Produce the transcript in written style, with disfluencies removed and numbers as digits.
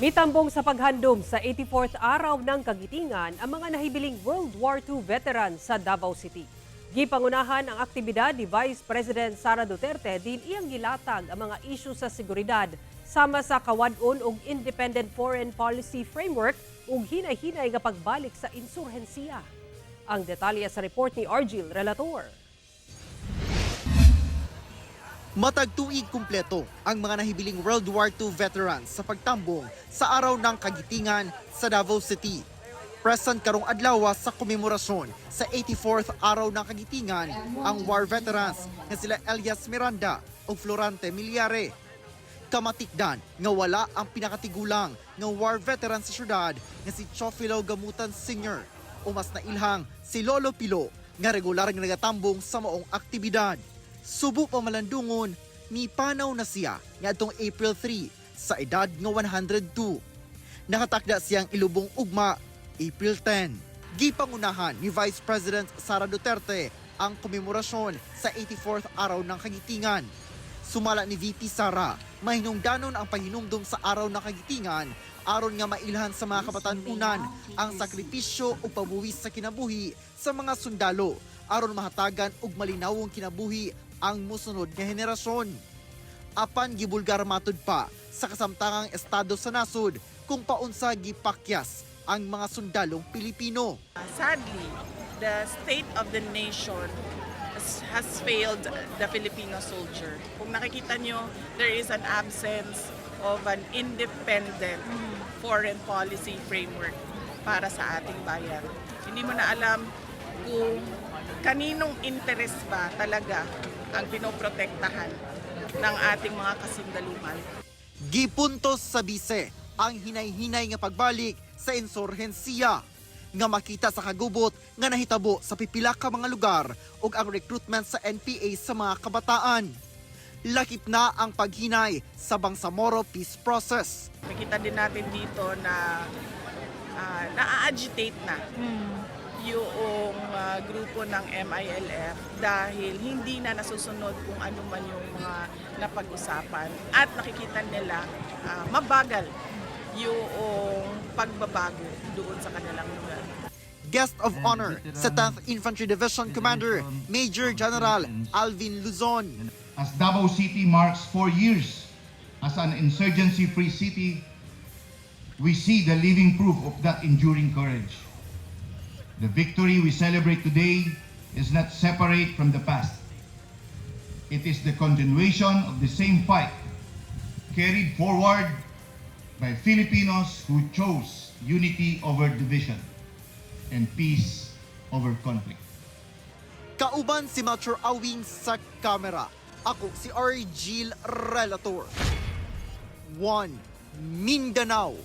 Mitambong sa paghandom sa 84th Araw ng Kagitingan ang mga nahibiling World War II veterans sa Davao City. Gipangunahan ang aktibidad ni Vice President Sara Duterte din iyang gilatag ang mga isyu sa seguridad sama sa kawad-on og independent foreign policy framework ug hinay-hinay nga pagbalik sa insurhensiya. Ang detalye sa report ni Argil Relator. Matag tuig kumpleto ang mga nahibiling World War II veterans sa pagtambong sa Araw ng Kagitingan sa Davao City. Present karong adlaw sa komemorasyon sa 84th Araw ng Kagitingan ang war veterans nga sila Elias Miranda ug Florante Milyare. Kamatikdan nga wala ang pinakatigulang nga war veteran sa syudad nga si Chofilo Gamutan Sr. o mas nailhang si Lolo Pilo nga regular nga nagatambong sa maong aktibidad. Subo pa malandungon, mipanaw na siya ngadtong April 3 sa edad nga 102. Nakatakda siyang ilubong ugma April 10. Gipangunahan ni Vice President Sara Duterte ang komemorasyon sa 84th Araw ng Kagitingan. Sumala ni VP Sara, mahinungdanon ang pahinumdum sa Araw ng Kagitingan aron nga mailhan sa mga kabatan-unan ang sakripisyo ug pabuwis sa kinabuhi sa mga sundalo aron mahatagan og malinawong kinabuhi ang mosunod nga henerasyon. Apan gibulgar matud pa sa kasamtangang estado sa nasod kung paunsa gipakyas ang mga sundalong Pilipino. Sadly, the state of the nation has failed the Filipino soldier. Kung nakikita nyo, there is an absence of an independent foreign policy framework para sa ating bayan. Hindi mo na alam kung kaninong interest ba talaga ang pinoprotektahan ng ating mga kasundaluhan. Gipuntos sa bise ang hinay-hinay nga pagbalik sa insurhensiya nga makita sa kagubot nga nahitabo sa pipila ka mga lugar ug ang recruitment sa NPA sa mga kabataan. Lakip na ang paghinay sa Bangsamoro Peace Process. Nakita din natin dito na na-agitate na yung grupo ng MILF dahil hindi na nasusunod kung ano man yung mga napag-usapan at nakikita nila mabagal yung pagbabago doon sa kanilang lugar. Guest of honor sa 10th Infantry Division Commander Major General Alvin Luzon. As Davao City marks 4 years as an insurgency-free city, we see the living proof of that enduring courage. The victory we celebrate today is not separate from the past. It is the continuation of the same fight carried forward by Filipinos who chose unity over division and peace over conflict. Kauban si Melchor Awing sa kamera. Ako si Argil Relator. 1 Mindanao.